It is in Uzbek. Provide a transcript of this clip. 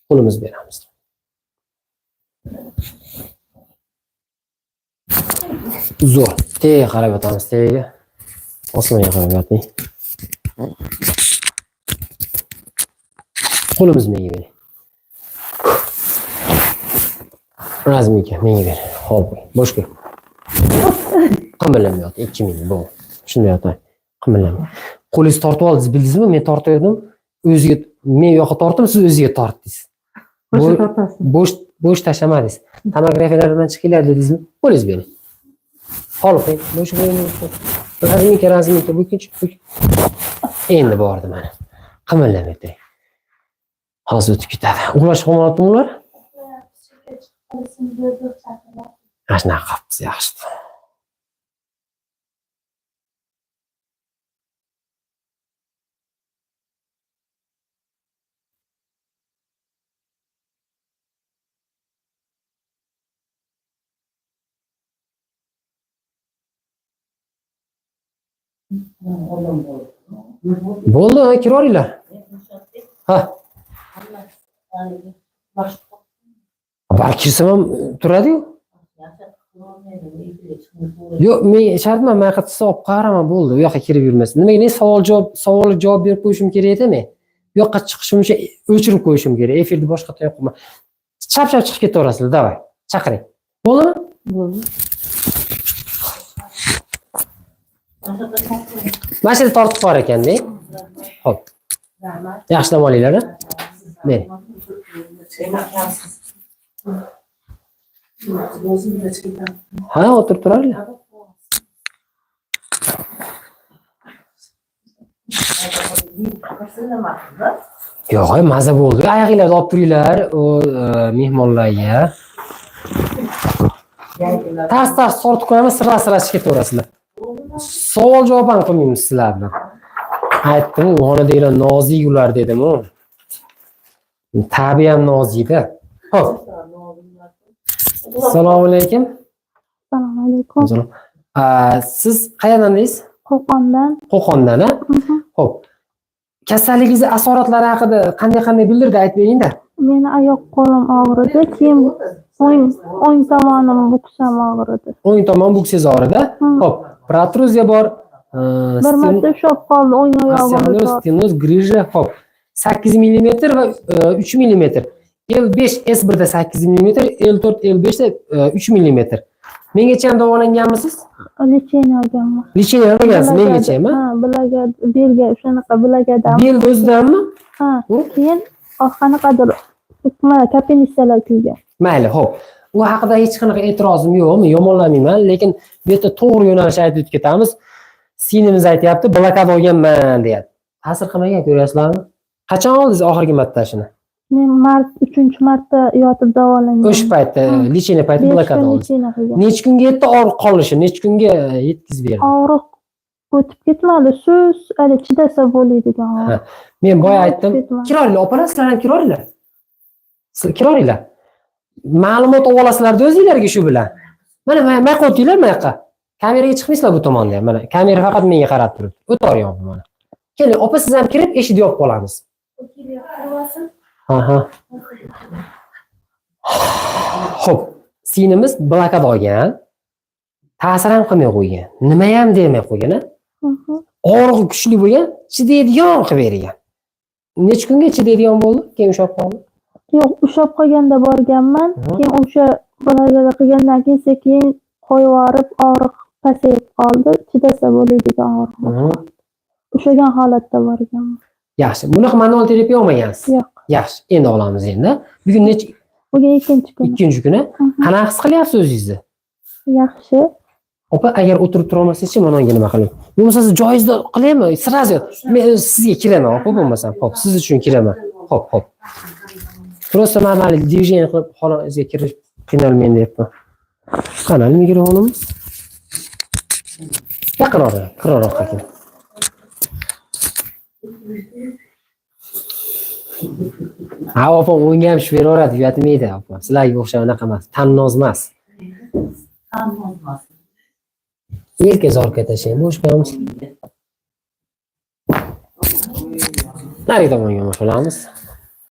Qo'limiz beramiz. Zo'r. Tagiga qarab yotamiz, tagiga. Osmonga qarab yoting. Qo'limiz menga bering. Razmika menga ber. Xo'p, bo'sh qo'y. Qimirlamay yot, 2 minut bo'ldi. Shunday yotay. Qimirlamay. Qo'lingizni tortib oldingiz, bildingizmi? Men tortib, o'ziga men u yoqqa tortdim, siz o'ziga tortdingiz. Bo'sh bo'sh tashlamadingiz. Tomografiyalar bilan chiqinglar dedingizmi? Qo'lingiz bering. Qolib qo'ying, bo'sh qo'ying. Razmika, razmika, bu ikkinchi. Endi bordi mana. Qimirlamay turing. Hozir o'tib ketadi. Uxlash qolmayaptimi ular? Mana shunaqa qilibmiz, yaxshi. Bo'ldi, ha, kiraveringlar. Ha. Bar kirsam ham turadi-yu. Yo'q, men shartman, men yoqqa chiqsa olib qaraman, bo'ldi. U yoqqa kirib yurmasin. Nimaga men savol javob, savolga javob berib qo'yishim kerak edi men. Bu yoqqa chiqishim uchun o'chirib qo'yishim kerak. Efirni boshqa yoqqa qo'yma. Chap-chap chiqib ketaverasizlar, davay. Chaqiring. Bo'ldimi? Bo'ldi. Mana shu yerda tortiq bor ekanda. Xo'p. Yaxshilab olinglar, a? Bering. Ha, o'tirib turarlar. Yo'q, maza bo'ldi. Oyog'inglarni olib turinglar, u mehmonlarga. Tars-tars tortib qo'yamiz, sira-sira chiqib ketaverasizlar. Savol javob ham qilmaymiz sizlar bilan. Aytdim, u xonadagilar nozik ular dedim-u. Tabi ham nozikda. Xo'p. Assalomu alaykum. Assalomu alaykum. Siz qayerdan deysiz? Qo'qondan. Qo'qondan, a? Xo'p. Kasalligingiz asoratlari haqida qanday bildirdi, aytib bering-da. Meni oyoq qo'lim og'ridi, keyin o'ng tomonim buksam og'ridi. O'ng tomon buksangiz og'ridi. Xo'p, protruziya bor. Bir marta ushlab qoldi o'ng oyog'im. Stenoz, grija, xo'p. 8 mm va 3 mm. L5 S1 da 8 mm, L4 L5 da 3 mm. Mengacha ham davolanganmisiz? Lecheniya olganman. Lecheniya olgansiz mengacha ham? Ha, bilaga, belga o'shanaqa bilagadan. Bel o'zidanmi? Ha, keyin qanaqadir kapelnisalar kuygan. Mayli, xo'p. U haqida hech qanaqa e'tirozim yo'q, men yomonlamayman, lekin bu yerda to'g'ri yo'nalish aytib o'tib ketamiz. Singlimiz aytyapti, blokada olganman deyapti. Ta'sir qilmagan, ko'ryapsizlarmi? Qachon oldingiz oxirgi marta shuni? Men 3-marta yotib davolangan. O'sha paytda, lecheniya payti blokada oldingiz. Necha kunga yetdi og'riq qolishi, necha kunga yetkazib berdi? Og'riq o'tib ketmadi, so'z hali chidasa bo'ladigan og'riq. Men boya aytdim, kiroringlar, opalar, sizlar ham kiroringlar. Sizlar kiroringlar. Ma'lumot olasizlarda o'zinglarga shu bilan. Mana mana o'tinglar mana yoqqa. Kameraga chiqmaysizlar bu tomonda ham. Mana kamera faqat menga qarab turibdi. O'taver yo'q mana. Keling, opa siz ham kirib eshikni yopib qolamiz. Aha. Xo'p, singlimiz blokada olgan. Ta'sir ham qilmay qo'ygan. Nima ham demay qo'ygan, a? Og'rig'i kuchli bo'lgan, chidaydigan qilib bergan. Necha kunga chidaydigan bo'ldi? Keyin ushlab qoldi. Yo'q, ushlab qolganda borganman. Keyin o'sha blokada qilgandan keyin sekin qo'yib yuborib, og'riq pasayib qoldi. Chidasa bo'ladigan og'riq. Ushlagan holatda borganman. Yaxshi. Bunaqa manual terapiya olmagansiz? Yo'q. Yaxshi. Endi olamiz endi. Bugun necha? Bugun ikkinchi kun. Ikkinchi kuni. Qanaqa his qilyapsiz o'zingizni? Yaxshi. Opa, agar o'tirib tura olmasangizchi, mana unga nima qiling? Bo'lmasa siz joyingizda qilaymi? Sразу men sizga kiraman, opa, bo'lmasam. Xo'p, siz uchun kiraman. Xo'p, xo'p. Просто normal движение qilib xonangizga kirish qiynalmayman deyapman. Qani mikrofonimiz? Yaqinroq, yaqinroq ekan. Ha, opa, unga ham shu beraveradi, uyatmaydi opa. Sizlarga o'xshab unaqa emas, tannoz emas. Tannoz emas. Yelka zorga tashlang, bo'sh qo'yamiz. Narigi tomonga olamiz.